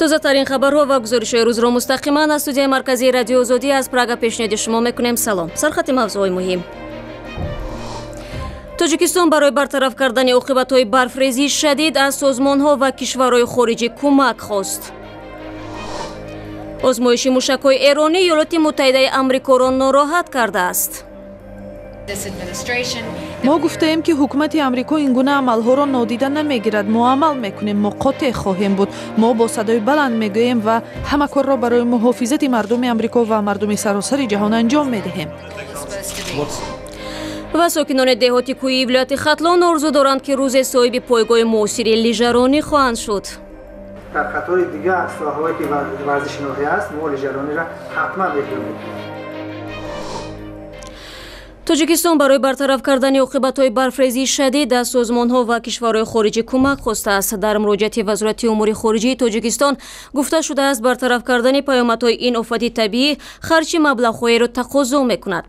Тозатарин хабарҳо ва гузоришҳои рӯзро мустақиман аз студияи марказии Радиои Озодӣ аз Прага пешниҳоди шумо мекунем. Салом. Сархати мавзӯъҳои муҳим. Тоҷикистон барои бартараф кардани оқибатҳои барфрезии шадид аз созмонҳо ва кишварҳои хориҷӣ кӯмак хост. Озмоиши мушакҳои эронӣ Иёлоти Муттаҳидаи Амрикоро нороҳат кардааст. Мо гуфтаем, ки ҳукумати Амрико ин гуна амалҳоро нодида намегирад. Мо амал мекунем, мо қотеъ хоҳем буд. Мо бо садои баланд мегӯем ва ҳама корро барои муҳофизати мардуми Амрико ва мардуми саросари ҷаҳон анҷом медиҳем. Ва сокинони деҳоти кӯҳии вилояти Хатлон орзу доранд, ки рӯзе соҳиби пойгоҳи муосири лижаронӣ хоҳанд шуд. Дар қатори дигар соҳаҳое, ки варзиши ноҳия аст, мо лижарониро ҳатман мекунем. Тоҷикистон барои бартараф кардани оқибатҳои барфрезии шадид аз созмонҳо ва кишварҳои хориҷӣ кӯмак хостааст. Дар муроҷиати Вазорати умури хориҷии Тоҷикистон гуфта шудааст, бартараф кардани паёмадҳои ин офати табиӣ харҷи маблағҳоеро тақозо мекунад.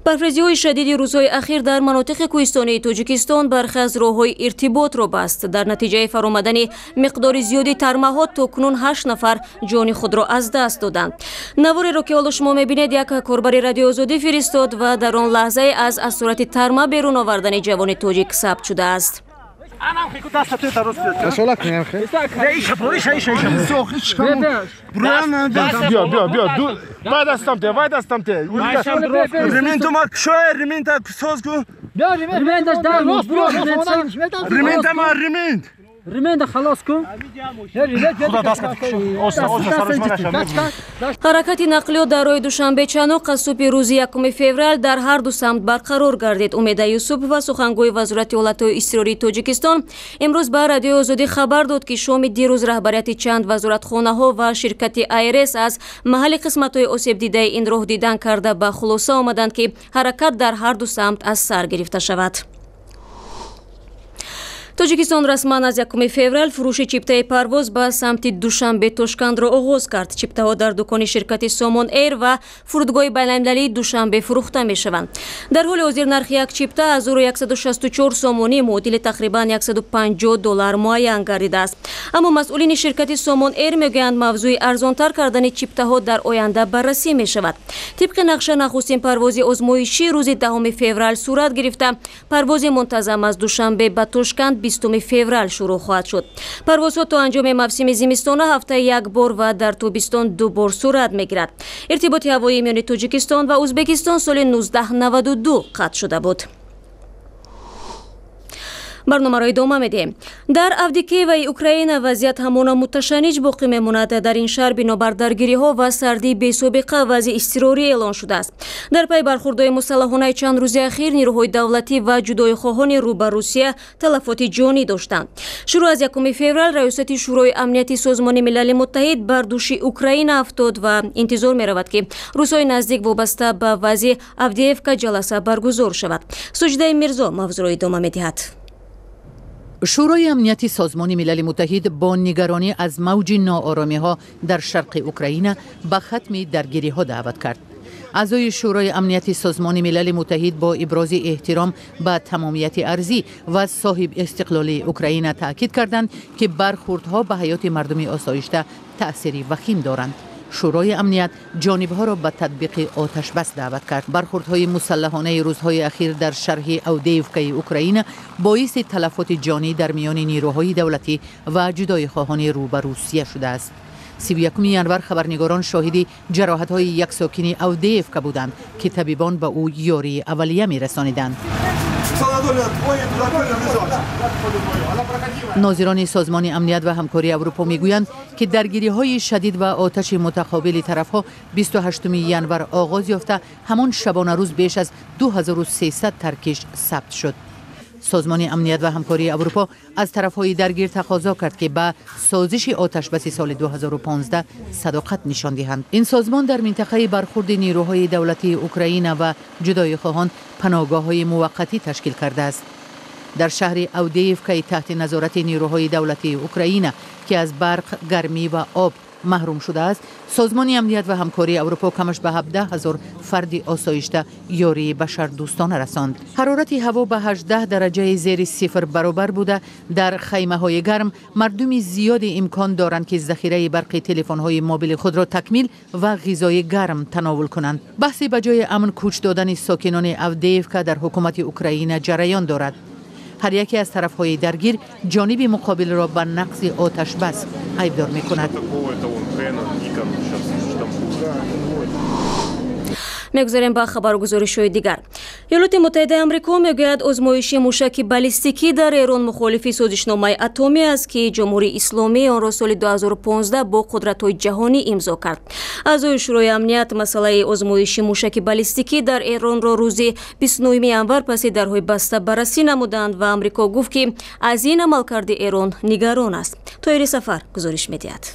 Барфрезиҳои шадиди рӯзҳои ахир дар манотиқи кӯҳистонии Тоҷикистон бархе аз роҳҳои иртиботро баст. Дар натиҷаи фаромадани миқдори зиёди тармаҳо то кунун 8 нафар ҷони худро аз даст доданд. Навореро, ки ҳоло шумо мебинед, як корбари Радиои Озодӣ фиристод ва дар он лаҳза аз асорати тарма берун овардани ҷавони тоҷик сабт шудааст. Ҳаракати нақлиёт дар роҳи Душанбе-Чаноқ аз субҳи рӯзи 1 феврал дар ҳар ду самт барқарор гардид. Умеда Юсупова, сухангӯи Вазорати ҳолатҳои изтирории Тоҷикистон, имрӯз ба Радиои Озодӣ хабар дод, ки шоми дирӯз раҳбарияти чанд вазоратхонаҳо ва ширкати АРС аз маҳалли қисматҳои осебдидаи ин роҳ дидан карда ба хулоса омаданд, ки ҳаракат дар ҳар ду самт аз сар гирифта шавад. Тоҷикистон расман аз 1 феврал фурӯши чиптаи парвоз ба самти Душанбе-Тошкандро оғоз кард. Чиптаҳо дар дукони ширкати Сомон Эйр ва фурудгоҳи байналмилалии Душанбе фурӯхта мешаванд. Дар ҳоли ҳозир нархи як чипта 1164 сомонӣ, муодили тақрибан 150 доллар муайян гардидааст. Аммо масъулини ширкати Сомон Эйр мегӯянд, мавзӯи арзонтар кардани чиптаҳо дар оянда баррасӣ мешавад. Тибқи нақша, нахустин парвози озмоишӣ рӯзи 10 феврал сурат гирифта, парвози мунтазам аз Душанбе ба Тошканд 20 феврал шурӯъ хоҳад шуд. Парвозҳо то анҷоми мавсими зимистона ҳафтаи як бор ва дар тобистон 2 бор сурат мегирад. Иртиботи ҳавоии миёни Тоҷикистон ва Ӯзбекистон соли 1992 қатъ шуда буд. Барномаро идома медиҳем. Дар Авдикиеваи Украина вазъият ҳамона муташанниҷ боқӣ мемонад. Дар ин шаҳр бинобар даргириҳо ва сардии бесобиқа вазъи изтирорӣ эълон шудааст. Дар пайи бархурдҳои мусаллаҳонаи чанд рӯзи ахир нирӯҳои давлатӣ ва ҷудоихоҳони рӯ ба Русия талафоти ҷонӣ доштанд. Шурӯъ аз 1 феврал раёсати Шӯрои амнияти Созмони Милали Муттаҳид бар дӯши Украина афтод ва интизор меравад, ки рӯзҳои наздик вобаста ба вазъи Авдеевка ҷаласа баргузор шавад. Суҷдаи Мирзо мавзӯъро идома медиҳад. Шӯрои амнияти Созмони Милали Муттаҳид бо нигаронӣ аз мавҷи нооромиҳо дар шарқи Украина ба хатми даргириҳо даъват кард. Аъзои Шӯрои амнияти Созмони Милали Муттаҳид бо ибрози эҳтиром ба тамомияти арзӣ ва соҳиб истиқлолии Украина таъкид карданд, ки бархурдҳо ба ҳаёти мардуми осоишта таъсири вахим доранд. Шӯрои амният ҷонибҳоро ба татбиқи оташбас даъват кард. Бархурдҳои мусаллаҳонаи рӯзҳои ахир дар шарҳи Авдеевкаи Украина боиси талафоти ҷонӣ дар миёни нирӯҳои давлатӣ ва ҷудоихоҳони рӯ ба Русия шудааст. 31 январ хабарнигорон шоҳиди ҷароҳатҳои як сокини Авдеевка буданд, ки табибон ба ӯ ёрии аввалия мерасониданд. Нозирони Созмони амният ва ҳамкории Аврупо мегӯянд, ки даргириҳои шадид ва оташи мутақобили тарафҳо 28 январ оғоз ёфта, ҳамон шабонарӯз беш аз 2300 таркиш сабт шуд. Созмони амният ва ҳамкории Аврупо аз тарафҳои даргир тақозо кард, ки ба созиши оташбаси соли 2015 садоқат нишон диҳанд. Ин созмон дар минтақаи бархурди нирӯҳои давлатии Украина ва ҷудоихоҳон паноҳгоҳҳои муваққатӣ ташкил кардааст. Дар шаҳри Авдеевкаи таҳти назорати нирӯҳои давлатии Украина, ки аз барқ, гармӣ ва об Маҳрум шудааст, Созмони Амният ва Ҳамкории Аврупо камаш ба 17 ҳазор фарди осоишта ёрии башардӯстона расонд. Ҳарорати ҳаво ба 18 дараҷаи зери сифр баробар буда, дар хаймаҳои гарм мардуми зиёде имкон доранд, ки захираи барқи телефонҳои мобили худро такмил ва ғизои гарм тановул кунанд. Баҳси ба ҷои амн кӯч додани сокинони Авдеевка дар ҳукумати Украина ҷараён дорад. Ҳар яке аз тарафҳои даргир ҷониби муқобилро ба нақзи оташбас айбдор мекунад. Мегузарем ба хабару гузоришҳои дигар. Иёлоти Муттаҳидаи Амрико мегӯяд, озмоиши мушаки баллистикӣ дар Эрон мухолифи созишномаи атомӣ аст, ки Ҷумҳурии Исломӣ онро соли 2015 бо қудратҳои ҷаҳонӣ имзо кард. Аъзои Шӯрои Амният масъалаи озмоиши мушаки баллистикӣ дар Эронро рӯзи 29 январ паси дарҳои баста баррасӣ намуданд ва Амрико гуфт, ки аз ин амалкарди Эрон нигарон аст. Тоҳири Сафар гузориш медиҳад.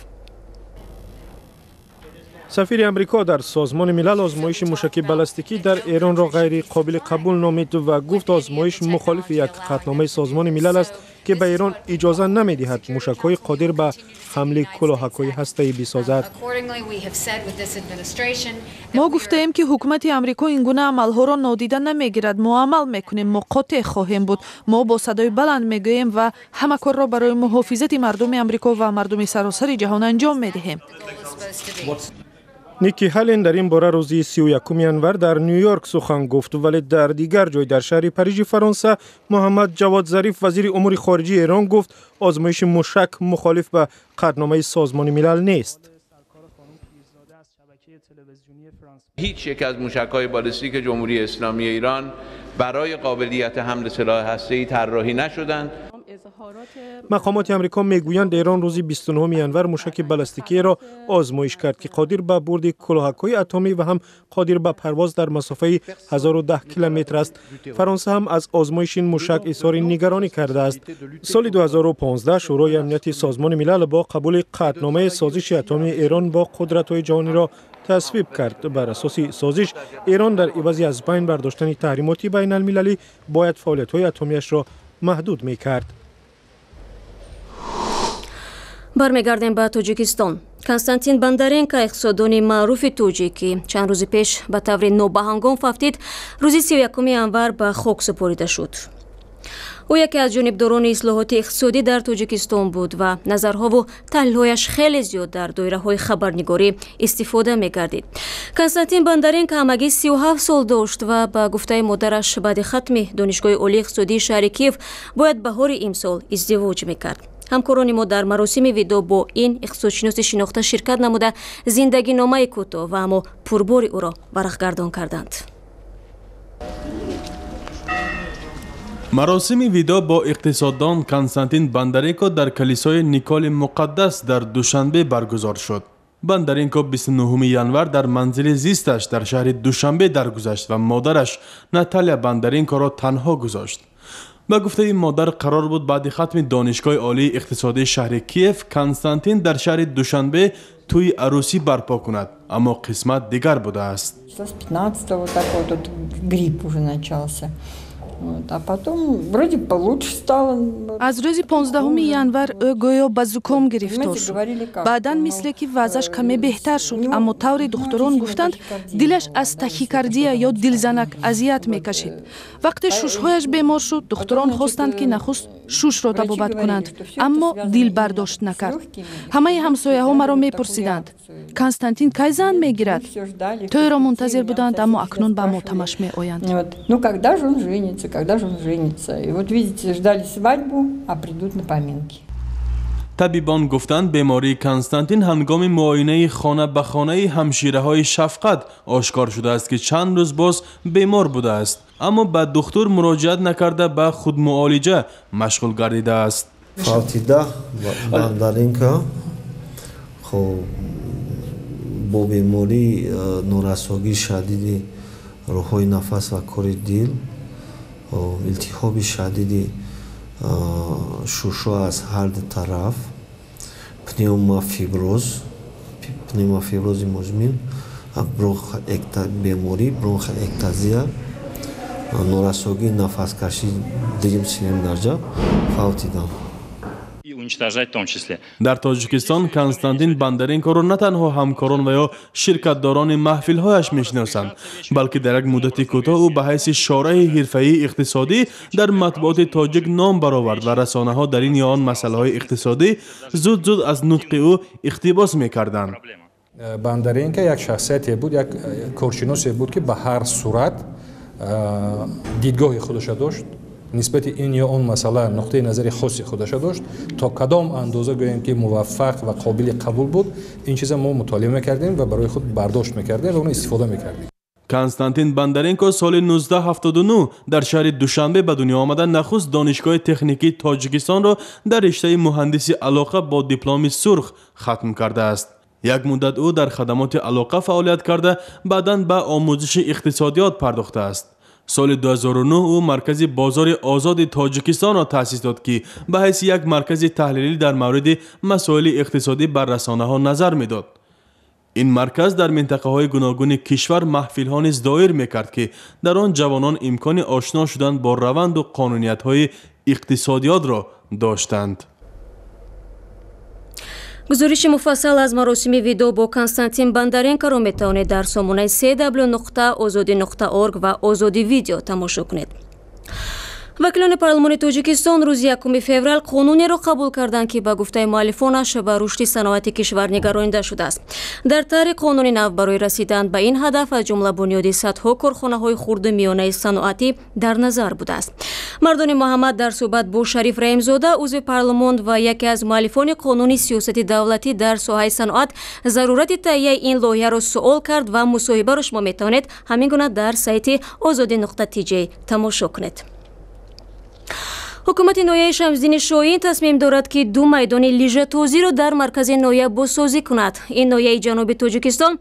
Сафири Амрико дар Созмони Милал озмоиши мушаки баллистикӣ дар Эронро ғайриқобили қабул номид ва гуфт, озмоиш мухолифи як қатъномаи Созмони Милал аст, ки ба Эрон иҷоза намедиҳад мушакҳои қодир ба ҳамли кӯлоҳакҳои ҳастаӣ бисозад. Мо гуфтаем, ки ҳукумати Амрико ин гуна амалҳоро нодида намегирад. Мо амал мекунем, мо қотеъ хоҳем буд. Мо бо садои баланд мегӯем ва ҳама корро барои муҳофизати мардуми Амрико ва мардуми саросари ҷаҳон анҷом медиҳем. Ники Ҳален дар ин бора рӯзи 31 январ дар Нью-Йорк сухан гуфт, вале дар дигар ҷой, дар шаҳри Парижи Фаронса, Муҳаммад Ҷавод Зариф, вазири умури хориҷии Эрон, гуфт озмоиши мушак мухолиф ба қатъномаи Созмони Милал нест. هیچ یک از موشک‌های بالستیک جمهوری اسلامی ایران برای قابلیت حمل سلاح هسته‌ای طراحی نشدند. Мақомоти Амрико мегӯянд, Эрон рӯзи 29 январ мушаки баллистикиро озмоиш кард, ки қодир ба бурди кӯлоҳакҳои атомӣ ва ҳам қодир ба парвоз дар масофаи 1010 километр аст. Фаронса ҳам аз озмоиши ин мушак изҳори нигаронӣ кардааст. Соли 2015 Шӯрои Амнияти Созмони Милал бо қабули қатъномаи созиши атомии Эрон бо қудратҳои ҷаҳониро тасвиб кард. Бар асоси созиш, Эрон дар ивази аз байн бардоштани таҳримоти байналмилалӣ бояд фаъолиятҳои атомиашро маҳдуд мекард. Бармегардем ба Тоҷикистон. Константин Бондаренко, иқтисоддони маъруфи тоҷик, ки чанд рӯзи пеш ба таври нобаҳангом фавтид, рӯзи 31 январ ба хок супорида шуд. Ӯ яке аз ҷонибдорони ислоҳоти иқтисодӣ дар Тоҷикистон буд ва назарҳову таҳлилҳояш хеле зиёд дар доираҳои хабарнигорӣ истифода мегардид. Константин Бондаренко ҳамагӣ 37 сол дошт ва ба гуфтаи модараш баъди хатми Донишгоҳи Олии иқтисодии шаҳри Киев бояд баҳори имсол издивоҷ мекард. Ҳамкорони мо дар маросими видо бо ин иқтисодшиноси шинохта ширкат намуда, зиндагиномаи кӯтоҳ ва аммо пурбори ӯро варақгардон карданд. Маросими видо бо иқтисоддон Константин Бондаренко дар калисои Николи Муқаддас дар Душанбе баргузор шуд. Бондаренко 29 январ дар манзили зисташ дар шаҳри Душанбе даргузашт ва модараш Наталия Бондаренкоро танҳо гузошт. Ба гуфтаи модар, қарор буд баъди хатми Донишгоҳи Олии иқтисодии шаҳри Киев Константин дар шаҳри Душанбе тӯи арӯсӣ барпо кунад, аммо қисмат дигар будааст. С 15-го такой тут грипп уже начался. А потом вроде получше стало. Аз рӯзи 15 январ ӯ гӯё ба зуком гирифтор шуд. Баъдан мисле ки вазъаш каме беҳтар шуд, аммо тавре духтурон гуфтанд, дилаш аз тахикардия ё дилзанак азият мекашид. Вақте шушҳояш бемор шуд, духтурон хостанд, ки нахуст шушро табобат кунанд, аммо дил бардошт накард. Ҳамаи ҳамсояҳо маро мепурсиданд: Константин кай зан мегирад? Тӯйро мунтазир буданд, аммо акнун ба мотамаш меоянд. Ну когда же он женится, когда же он женится? И вот видите, ждали свадьбу, а придут на поминки. Табибон гуфтанд, бемории Константин ҳангоми муоинаи хона ба хонаи ҳамшираҳои шафқат ошкор шудааст, ки чанд рӯз боз бемор будааст, аммо ба духтур муроҷиат накарда ба худмуолиҷа машғул гардидааст. Фавтида Бондаренко хоб бо бемории норасогии шадиди роҳҳои нафас ва кори дил, илтиҳоби шадиди шушҳо аз ҳар ду тараф, пневмофибрози музмин, беморӣ бронхоэктазия, норасогии нафаскашӣ дуюм сеюм дараҷа фавтидам. Уничтожать в том числе. Дар Тоҷикистон Константин Бондаренкоро на танҳо ҳамкорон ва ё ширкатдорони маҳфилҳояш мешиносанд, балки дар як муддати кӯтоҳ ӯ ба ҳайси шораҳи ҳирфаии иқтисодӣ дар матбуоти тоҷик ном баровард ва расонаҳо дар ин ё он масъалаҳои иқтисодӣ зуд-зуд аз нутқи ӯ иқтибос мекарданд. Бондаренко як шахсияте буд, як коршиносе буд, ки ба ҳар сурат дидгоҳи худаша дошт, нисбати ин ё он масъала нуқтаи назари хоси худаша дошт. То кадом андоза гӯем ки муваффақ ва қобили қабул буд, ин чиза мо мутолиа мекардем ва барои худ бардошт мекардем ва онро истифода мекардем. Константин Бондаренко соли 1979 дар шаҳри Душанбе ба дунё омада, нахуст Донишгоҳи техникии Тоҷикистонро дар риштаи муҳандиси алоқа бо дипломи сурх хатм кардааст. Як муддат ӯ дар хадамоти алоқа фаъолият карда, баъдан ба омӯзиши иқтисодиёт пардохтааст. Соли 2009 ӯ Маркази бозори озоди Тоҷикистонро таъсис дод, ки ба ҳайси як маркази таҳлилӣ дар мавриди масоили иқтисодӣ бар расонаҳо назар медод. Ин марказ дар минтақаҳои гуногуни кишвар маҳфилҳо низ доир мекард, ки дар он ҷавонон имкони ошно шудан бо раванду қонуниятҳои иқтисодиётро доштанд. Гузориши муфассал аз маросими видео бо Константин Бондаренкоро метавонед дар сомонаи cw.ozodi.org ва Озоди Видео тамошо кунед. Вакилони парлумони Тоҷикистон рӯзи 1 феврал қонунеро қабул карданд, ки ба гуфтаи муаллифонаш ба рушди саноати кишвар нигаронида шудааст. Дар тарҳи қонуни нав барои расидан ба ин ҳадаф аз ҷумла бунёди садҳо корхонаҳои хурду миёнаи саноатӣ дар назар будааст. Мардони Муҳаммад дар суҳбат бо Шариф Раҳимзода, узви парлумон ва яке аз муаллифони қонуни сиёсати давлатӣ дар соҳаи саноат, зарурати таҳияи ин лоиҳаро суол кард ва мусоҳибаро шумо метавонед ҳамин гуна дар сайти озодӣ.tj тамошо кунед. Ҳукумати ноҳияи Шамсиддини Шоҳин тасмим дорад, ки ду майдони лижатозиро дар маркази ноҳия бозсозӣ кунад. Ин ноҳияи ҷануби Тоҷикистон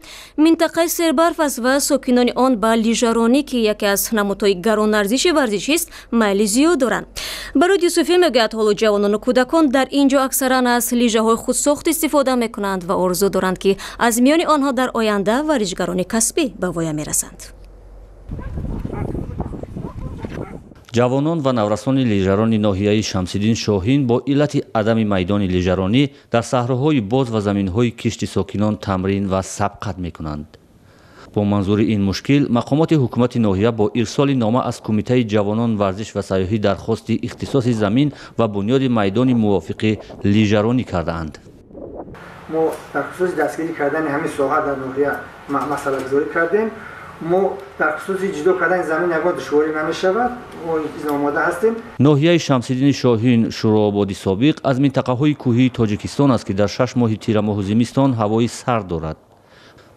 минтақаи сербарф аст ва сокинони он ба лижаронӣ, ки яке аз намудҳои гаронарзиши варзишист, майли зиёд доранд. Барои Юсуфӣ мегӯяд, ҳоло ҷавонону кӯдакон дар ин ҷо аксаран аз лижаҳои худсохт истифода мекунанд ва орзу доранд, ки аз миёни онҳо дар оянда варзишгарони касбӣ ба воя мерасанд. Ҷавонон ва наврасони лижарони ноҳияи Шамсиддин Шоҳин бо иллати адами майдони лижаронӣ дар саҳроҳои боз ва заминҳои кишти сокинон тамрин ва сабқат мекунанд. Бо манзури ин мушкил мақомоти ҳукумати ноҳия бо ирсоли нома аз Кумитаи ҷавонон, варзиш ва сайёҳӣ дархости ихтисоси замин ва бунёди майдони мувофиқи лижаронӣ кардаанд. Мо дар хусуси дастгирӣ кардани ҳамин соҳа дар ноҳия масъалагузорӣ кардем. Мо дар хусуси ҷудо кардани замин ягон душворӣ намешавад, мо омода ҳастем. Ноҳияи Шамсиддини Шоҳин, Шӯроободи собиқ, аз минтақаҳои кӯҳии Тоҷикистон аст, ки дар 6 моҳи тирамоҳу зимистон ҳавои сард дорад.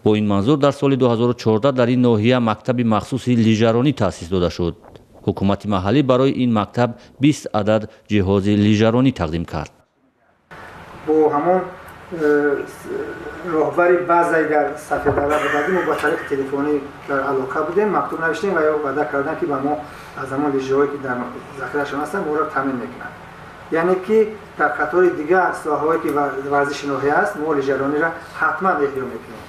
Бо ин манзур дар соли 2014 дар ин ноҳия мактаби махсуси лижаронӣ таъсис дода шуд. Ҳукумати маҳаллӣ барои ин мактаб 20 адад ҷиҳози лижаронӣ тақдим кард. Бо ҳамон роҳбари баъзаи дар Сафедара будагӣ мо ба тариқи телефонӣ дар алоқа будем, мактуб навиштем ва ё ваъда карданд, ки ба мо аз ҳамон лижаҳое ки дар захирашон ҳастанд моро таъмин мекунанд. Яъне ки дар қатори дигар соҳаҳое ки варзиши ноҳия аст, мо лижарониро ҳатман эҳё мекунем.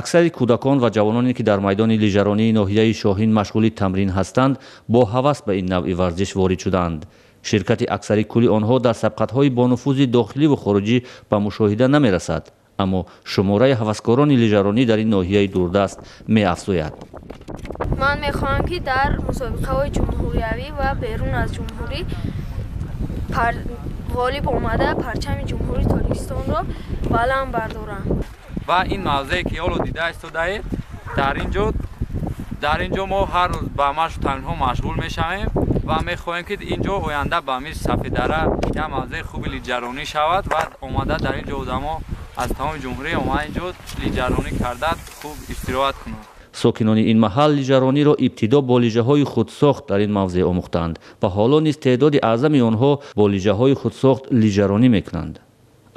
Аксари кӯдакон ва ҷавононе, ки дар майдони лижаронии ноҳияи Шоҳин машғули тамрин ҳастанд, бо ҳавас ба ин навъи варзиш ворид шудаанд. Ширкати аксари кулли онҳо дар сабқатҳои бонуфузи дохилӣ ву хориҷӣ ба мушоҳида намерасад, аммо шумораи ҳаваскорони лижаронӣ дар ин ноҳияи дурдаст меафзояд. Ман мехоҳам, ки дар мусобиқаҳои ҷумҳуриявӣ ва берун аз ҷумҳурӣ ғолиб омада парчами Ҷумҳурии Тоҷикистонро баланд бардорам. Ва ин мавзее ки ҳоло дида истодаед, дар ин ҷо мо ҳар рӯз ба машқу тамринҳо машғул мешавем ва мехоҳем, ки ин ҷо оянда ба мисли Сафедара як мавзеи хуби лиҷаронӣ шавад ва омада дар ин ҷо одамо аз тамоми ҷумҳурӣ омада ин ҷо лиҷаронӣ карда хуб истироҳат кунанд. Сокинони ин маҳал лижарониро ибтидо бо лижаҳои худсохт дар ин мавзеъ омӯхтанд ва ҳоло низ теъдоди аъзами онҳо бо лижаҳои худсохт лижаронӣ мекунанд.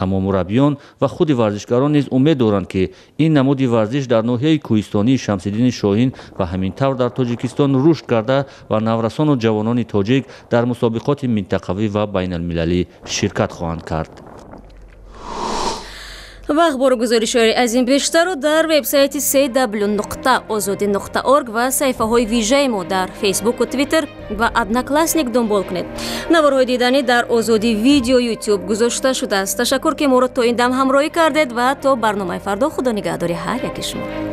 Аммо мураббиён ва худи варзишгарон низ умед доранд, ки ин намуди варзиш дар ноҳияи кӯҳистонии Шамсиддини Шоҳин ва ҳамин тавр дар Тоҷикистон рушд карда ва наврасону ҷавонони тоҷик дар мусобиқоти минтақавӣ ва байналмилалӣ ширкат хоҳанд кард. Ва ахбору гузоришҳои аз ин бештарро дар вебсайти cw.ozodi.org ва саҳифаҳои вижаи мо дар Фейсбуку, Твиттер ва Одноклассник дунбол кунед. Наворҳои диданӣ дар Озодӣ Видео Ютуб гузошта шудааст. Ташаккур, ки моро то ин дам ҳамроҳӣ кардед, ва то барномаи фардо худо нигаҳдори ҳар яки шумо.